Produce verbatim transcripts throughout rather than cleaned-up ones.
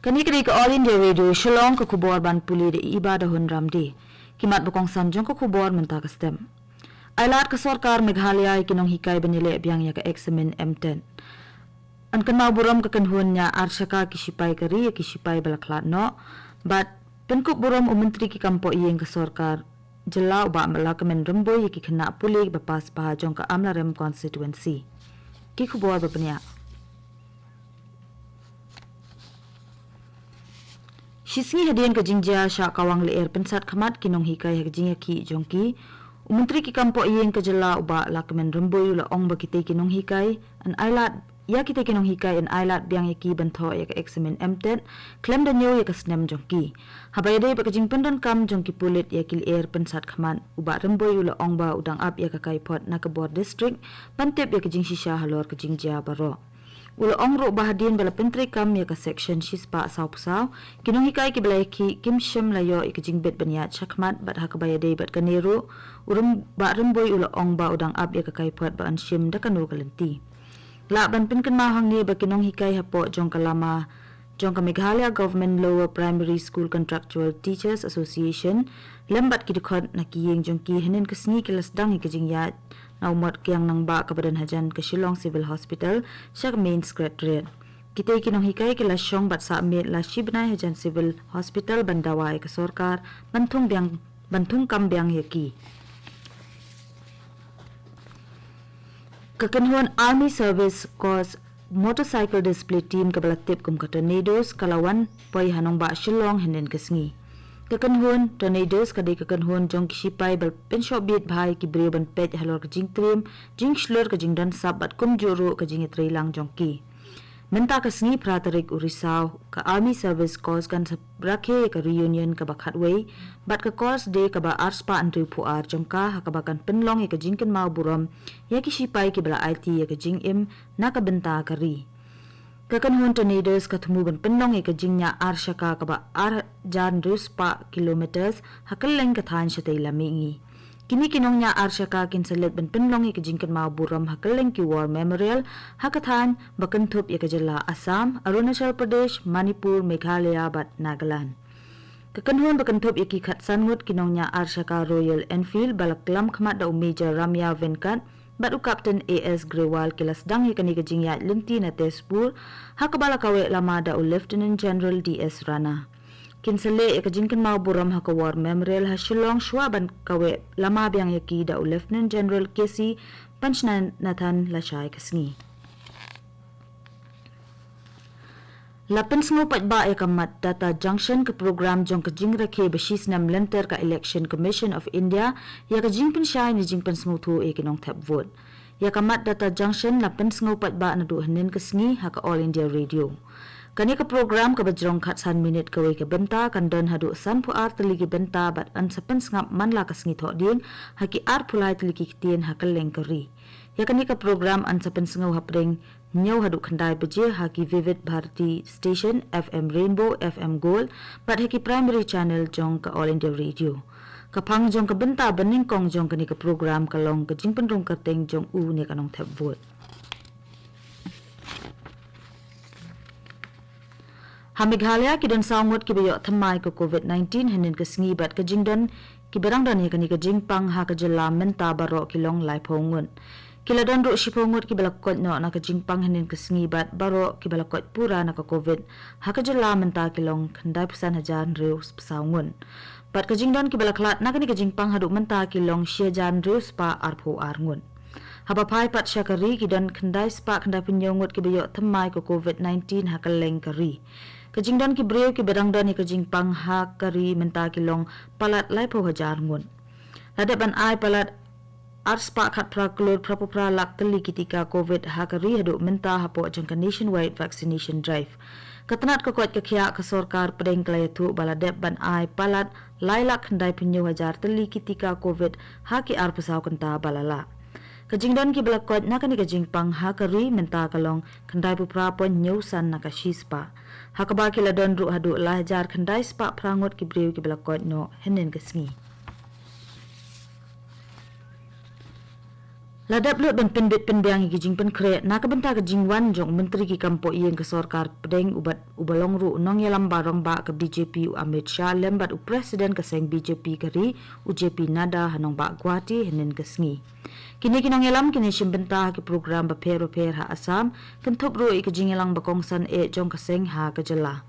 Kane ka dei ka All India Radio Shillong, ka khubor ban pule da i Iba Dahun Ramdi. Ki mat ba kongsan jong ka khubor mynta ka step. Ai lad ka sorkar Meghalaya ïa ki nonghikai ban ïaleh biang ïa ka eksamin M tet. Yn kynmaw burom ka kynhun ñiah ar shaka ki shipai ka ri ïa ki shipai ba la khlad noh. Bad pynkup burom u Myntri ki kam poh ïing ka sorkar jylla u Bah Lahkmen Rymbui ïa ki khynnah pule ba pass bha jong ka Amlarem constituency. Ki khubor ba bniah. Shisngi hadien ka jingjia shah kawang lyer pynsat khmat ki nonghikai ha ka jingïakhih jong ki, u Myntri ki kam poh ïing ka jylla u Bah Lahkmen Rymbui u la ong ba kitei ki nonghikai yn ai lad, ïa kitei ki nonghikai yn ai lad biang ïa ki ban thoh ïa ka eksamin M tet khlem da ñiew ïa ka snem jong ki. Haba ïadei bad ka jingpyndonkam jong ki pulit ïa ki lyer pynsat khmat, u Bah Rymbui u la ong ba u dang ap ïa ka kaiphod na ka bor district ban tip ïa ka jingshisha halor ka jingjia baroh. U la ong ruh ba hadien ba la pyntreikam ïa ka section shispah sawphew saw, ki nonghikai kiba la ïakhih kim shym la ïoh ïa ka jingbit ban ïaid shakhmat bad ha kaba ïadei bad kane ruh, u Rym-, Bah Rymbui u la ong ba u dang ap ïa ka kaiphod ba yn shim da kano ka lynti. Lah ban pynkynmaw hangne ba ki nonghikai hapoh jong ka lama jong ka Meghalaya Government Lower Primary School Contractual Teachers Association lem bad ki dkhot na ki ïing jong ki hynnin ka sngi ki la sdang ïa ka jingïaid na u mot kiang nangbah kaba don hajan ka Shillong Civil Hospital sha ka Main Secretariat. Kitei ki nonghikai ki la shong bad sah miet la shi bnai hajan Civil Hospital ban dawa ïa ka sorkar ban thung biang, ban thung kam biang ïa ki. Ka kynhun Army Service Corps Motorcycle Display Team kaba la tip kum ka Tornadoes ka la wan poi ha nongbah Shillong hynnin ka sngi. Ka kynhun Tornadoes ka dei ka kynhun jong ki shipai ba pynshohbiej bha ïa ki briew ban peit halor ka jingtriem, jingshlur, ka jingdon sap bad kumjuh ruh ka jingïatreilang jong ki. Mynta ka sngi phra tarik u Risaw, ka Army Service Corps kan sa rakhe ïa ka reunion kaba khatwei bad ka Corps Day kaba arspah hynriewphew ar jong ka, ha kaba kan pynlong ïa ka jingkynmaw burom ïa ki shipai kiba la aiti ïa ka jingim na ka bynta ka ri. Ka kynhun Tornadoes ka thmu ban pynlong ïa ka jingñiah ar shaka kaba ar hajar hynriewspah kilometers ha kylleng ka thaiñ shatei la mihngi. Kine ki nongñiah ar shaka kin sa leit ban pynlong ïa ka jingkynmaw burom ha kylleng ki War Memorial ha ka thaiñ ba kynthup ïa ka jylla Assam, Arunachal Pradesh, Manipur, Meghalaya bad Nagaland. Ka kynhun ba kynthup ïa ki khatsan ngut ki nongñiah ar shaka Royal Enfield ba la klam khmat da u Major Ramya Venkat bad u Captain A S Grewal ki la sdang ïa kane ka jingïaid lynti na Tezpur, ha kaba la kaweh lama da u Lieutenant General D S Rana. Kin sa leh ïa ka jingkynmaw burom ha ka War Memorial ha Shillong shuwa ban kaweh lama biang ïa ki da u Lieutenant General K C Panchnath Nathan lashai ka sngi. La pynsngew paidbah ïa ka Matdata Junction, ka program jong ka jingrakhe ba shi snem lynter ka Election Commission of India ïa ka jingpynshai ne jingpynsngewthuh ïa ki nongthep vote. Ïa ka Matdata Junction la pynsngew paidbah naduh hynnin ka sngi ha ka All India Radio. Kane ka program kaba jrong khatsan minit kawei ka bynta kan don haduh sanphew ar tylli ki bynta bad yn sa pynsngap man la ka sngi Thohdieng ha ki arphew lai tylli ki ktien ha kylleng ka ri. Ïa kane ka program yn sa pynsngew hapdeng hynñiew haduh khyndai baje ha ki Vividh Bharati Station, F M Rainbow, F M Gold bad ha ki primary channel jong ka All India Radio. Ka phang jong ka bynta banyngkong jong kane ka program ka long ka jingpynrung kyrteng jong u ne ka nongthep vote. Ha Meghalaya ki don saw ngut kiba ïoh thymmai ka COVID nineteen hynnin ka sngi bad ka jingdon kiba dang don ïa kane ka jingpang ha ka jylla mynta baroh ki long laiphew ngut. Ki la don ruh shiphew ngut kiba la koit noh na ka jingpang hynnin ka sngi bad baroh kiba la koit pura na ka COVID ha ka jylla mynta ki long khyndaiphew san hajar hynriewspah saw ngut. Bad ka jingdon kiba la khlad na kane ka jingpang haduh mynta ki long shi hajar hynriewspah arphew ar ngut. Haba phai pat sha ka ri ki don khyndaiphew spah khyndaiphew hynñiew ngut kiba ïoh thymmai ka COVID nineteen ha kylleng ka ri. Ka jingdon ki briew kiba dang don ïa ka jingpang ha ka ri mynta ki long palat laiphew hajar ngut. La dep ban ai palat arspah khatphra klur phraphew phra lak tylli ki tika COVID ha ka ri haduh mynta hapoh jong ka Nationwide Vaccination Drive. Ka tnat ka koit ka khiah ka sorkar pdeng ka la ïathuh ba la dep ban ai palat lai lak khyndaiphew hynñiew hajar tylli ki tika COVID ha ki arphew saw kynta ba la lah. Ka jingdon kiba la koit na kane ka jingpang ha ka ri mynta ka long khyndaiphew phra point hynñiew san na ka shispah. Ha kaba ki la don ruh haduh lai hajar khyndaiphew phra ngut ki briew kiba la koit noh hynnin ka sngi. La dep lut ban pynbit pynbiang ïa ki jingpynkhreh na ka bynta ka jingwan jong u Myntri ki kam poh ïing ka Sorkar Pdeng u bad uba long ruh u nongïalam ba rangbah ka B J P u Amit Shah lem bad u President ka seng B J P ka ri u J P Nadda ha nongbah Guwahati hynnin ka sngi. Kine ki nongïalam kin ïashim bynta ha ki program bapher bapher ha Assam, kynthup ruh ïa ka jingïalang ba kongsan eh jong ka seng ha ka jylla.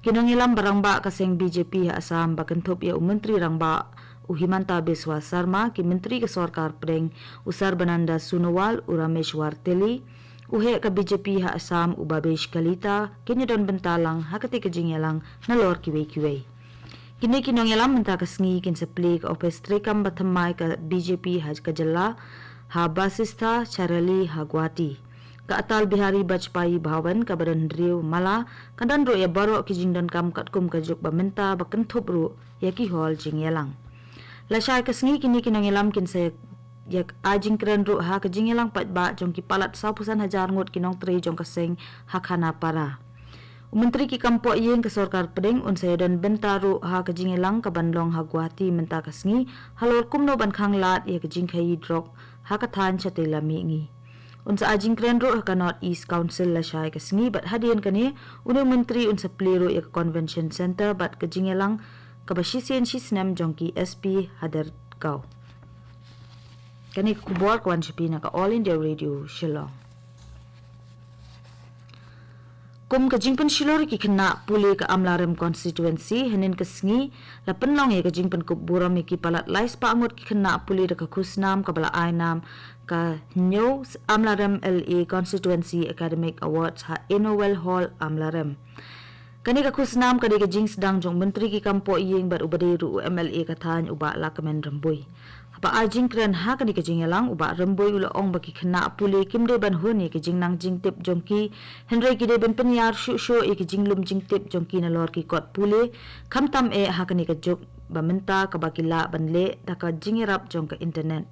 Ki nongïalam ba rangbah ka seng B J P ha Assam ba kynthup ïa u Myntri Rangbah u Himanta Biswa Sarma, ki Myntri ka Sorkar Pdeng u Sarbananda Sonowal, u Rameshwar Teli, u heh ka B J P ha Assam u Bhabesh Kalita, kin ïadon bynta lang ha katei ka jingïalang nalor kiwei kiwei. Kine ki nongïalam mynta ka sngi kin sa plie ka ophis treikam ba thymmai ka B J P ha ka jylla ha Basistha Charali ha Guwahati. Ka Atal Bihari Vajpayee Bhawan kaba don hynriew mala, ka don ruh ïa baroh ki jingdonkam katkum ka juk ba mynta ba kynthup ruh ïa ki hall jingïalang. Lashai ka sngi kine ki nongïalam kin sa ïa ai jingkren ruh ha ka jingïalang paidbah jong ki palat sawphew san hajar ngut ki nongtrei jong ka seng ha Khanapara. U Myntri ki kam poh ïing ka Sorkar Pdeng un sa ïadon bynta ruh ha ka jingïalang kaban long ha Guwahati mynta ka sngi, halor kumno ban khanglad ïa ka jingkhaïi drok ha ka thaiñ shatei la mihngi. Un sa ai jingkren ruh ha ka North East Council lashai ka sngi bad hadien kane, une u Myntri un sa plie ruh ïa ka Convention Centre bad ka jingïalang kaba shisien shisnem jong ki S P ha Dergaon. Kane ka khubor ka wan sha phi na ka All India Radio Shillong. Kum ka jingpynshlur ïa ki khynnah pule ka Amlarem Constituency, hynnin ka sngi la pynlong ïa ka jingpynkup burom ïa ki palat lai spah ngut ki khynnah pule da ka khusnam kaba la ai nam ka Hynñiew Amlarem L A Constituency Academic Awards ha Innovel Hall, Amlarem. Kane ka khusnam ka dei ka jingsdang jong u Myntri ki kam poh ïing bad uba dei ruh u M L A ka thaiñ u Bah Lahkmen Rymbui. Haba ai jingkren ha kane ka jingïalang, u Bah Rymbui u la ong ba ki khynnah pule kim dei ban hun ïa ki jingnang jingtip jong ki, hynrei ki dei ban pynïar shuh shuh ïa ki jinglum jingtip jong ki nalor ki kot pule, khamtam eh ha kane ka juk ba mynta kaba ki lah ban leh da ka jingïarap jong ka internet.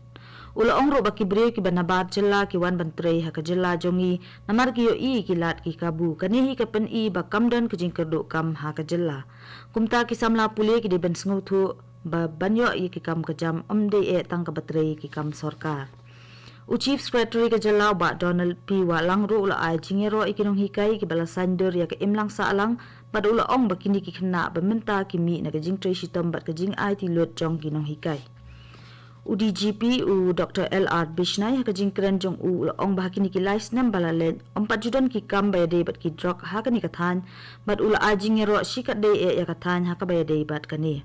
U la ong ruh ba ki briew kiba nabar jylla ki wan ban trei ha ka jylla jong ngi namar ki ïohi ki lad ki kabu, kane hi ka pyni ba kam don ka jingkyrduh kam ha ka jylla. Kumta ki samla pule ki dei ban sngewthuh ba ban ïoh ïa ki kam ka jam ym dei eh tang kaba trei ïa ki kam sorkar. U Chief Secretary ka jylla u Bah Donald P Wahlang ruh u la ai jingïaroh ïa ki nonghikai kiba la saiñdur ïa ka imlang sahlang, bad u la ong ba kine ki khynnah ba mynta ki mih na ka jingtrei shitom bad ka jingaiti lut jong ki nonghikai. U D G P u Doctor L R Bishnoi ha ka jingkren jong u u la ong ba ha kine ki lai snem ba la leit, ym pat ju don ki kam ba ïadei bad ki drok ha kane ka thaiñ, bad u la ai jingïaroh shikatdei eh ïa ka thaiñ ha kaba ïadei bad kane.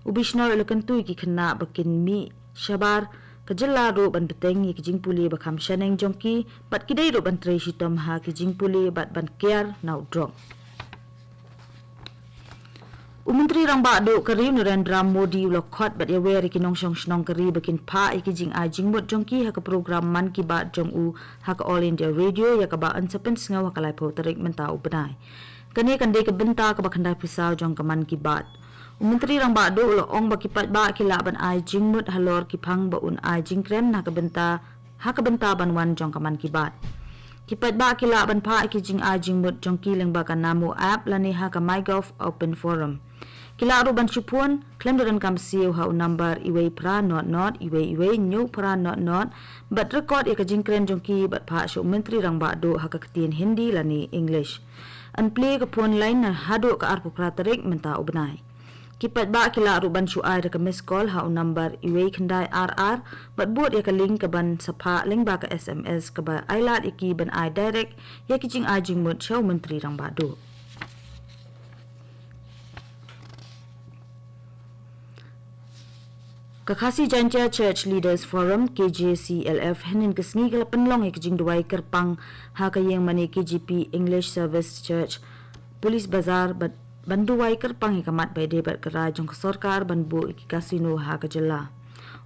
U Bishnoi u la kyntu ïa ki khynnah ba kin mih shabar ka jylla ruh ban bteng ïa ki jingpule ba kham shaneng jong ki, bad ki dei ruh ban trei shitom ha ki jingpule bad ban kiar na u drok. U Myntri Rangbah Duh ka ri u Narendra Modi u la khot bad ïawer ïa ki nongshong shnong ka ri ba kin phah ïa ki jingai jingmut jong ki ha ka program Mann Ki Baat jong u ha ka All India Radio, ïa kaba yn sa pynsngew ha ka laiphew tarik mynta u bnai. Kane kan dei ka bynta kaba khyndaiphew saw jong ka Mann Ki Baat. U Myntri Rangbah Duh u la ong ba ki paidbah ki lah ban ai jingmut halor ki phang ba un ai jingkren na ka bynta ha ka bynta ban wan jong ka Mann Ki Baat. Ki paidbah ki lah ban phah ïa ki jingai jingmut jong ki lyngba ka Namo App lane ha ka MyGov Open Forum. Ki lah ruh ban shu phone khlem da donkam siew ha u number iwei phra not not iwei iwei hynñiew phra not not, bad record ïa ka jingkren jong ki bad phah sha u Myntri Rangbah Duh ha ka ktien Hindi lane English. Yn plie ka phone line na haduh ka arphew phra tarik mynta u bnai. Ki paidbah ki lah ruh ban shu ai da ka missed call ha u number iwei khyndai ar ar, bad bud ïa ka link kaban sa phah lyngba ka S M S kaba ailad ïa ki ban ai direct ïa ki jingai jingmut sha u Myntri Rangbah Duh. Ka Khasi Jaintia Church Leaders Forum, K J C L F, hynnin ka sngi ka la pynlong ïa ka jingduwai kyrpang ha ka ïing mane K J P English Service Church, Police Bazar, bad ban duwai kyrpang ïa ka mat ba ïadei bad ka rai jong ka sorkar ban buh ïa ki casino ha ka jylla.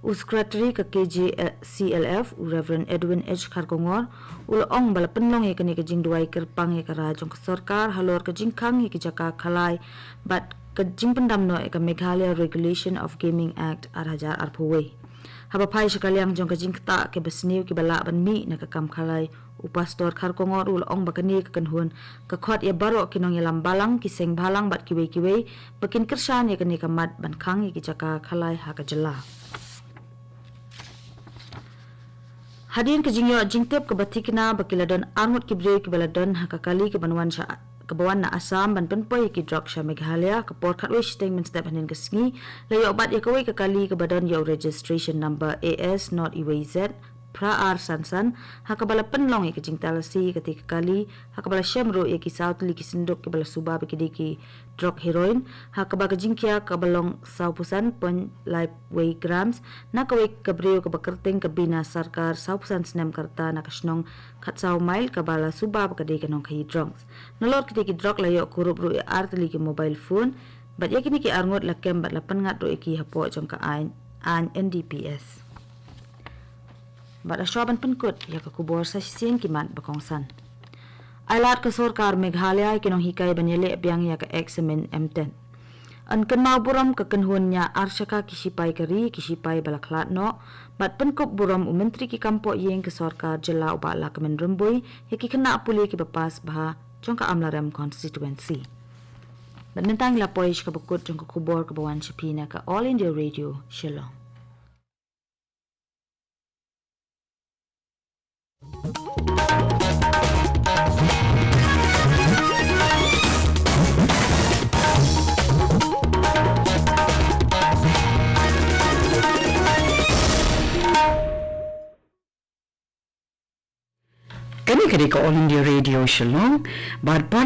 U Secretary ka K J C L F, u Reverend Edwin H Kharkongor, u la ong ba la pynlong ïa kane ka jingduwai kyrpang ïa ka rai jong ka sorkar halor ka jingkhang ïa ki jaka khalai bad ka jingpyndam noh ïa ka Meghalaya Regulation of Gaming Act ar hajar arphew wei. Haba phai sha ka liang jong ka jingktah kiba sniew kiba lah ban mih na ka kam khalai, u Pastor Kharkongor u la ong ba kane ka kynhun ka khot ïa baroh ki nongïalam balang, ki seng balang bad kiwei kiwei ba kin kyrshan ïa kane ka mat ban khang ïa ki jaka khalai ha ka jylla. Hadien ka jingïoh jingtip kaba thikna ba ki la don arngut ki briew kiba la don ha ka kali kaban wan sha, kaba wan na Assam ban pynpoi ïa ki drok sha Meghalaya, ka por khatwei shiteng mynstep hynnin ka sngi, la ïoh bat ïa kawei ka kali kaba don ïa u registration number A S not iwei Z phra ar san san, ha kaba la pynlong ïa ka jingtalasi ïa katei ka kali, ha kaba la shem ruh ïa ki saw tylli ki synduk kiba la suba ba ki dei ki drok heroin, ha kaba ka jingkhia kaba long saw phew san point lai wei grams, na kawei ka briew kaba kyrteng ka Bina Sarkar, saw phew san snem ka rta, na ka shnong Khatsaw Mail, kaba la suba ba ka dei ka nongkhaïi drugs. Nalor kitei ki drok la ïoh kurup ruh ïa ar tylli ki mobile phone, bad ïa kine ki arngut la kem bad la pynngat ruh ïa ki hapoh jong ka aiñ, aiñ N D P S. Bad hashwa ban pynkut ïa ka khubor sa shisien ki mat ba kongsan. Ai lad ka sorkar Meghalaya ïa ki nonghikai ban ïaleh biang ïa ka exam M TET. Yn kynmaw burom ka kynhun ñiah ar shaka ki shipai ka ri, ki shipai ba la khlad noh, bad pynkup burom u Myntri ki kam pohïing ka sorkar jylla u Bah Lahkmen Rymbui ïa ki khynnah pule kiba pass bha jong ka Amlarem constituency. Bad mynta ngi la poi sha kaba kut jong ka khubor kaba wan sha phi na ka All India Radio Shillong. Kane ka dei ka All India Radio Shillong, bad pat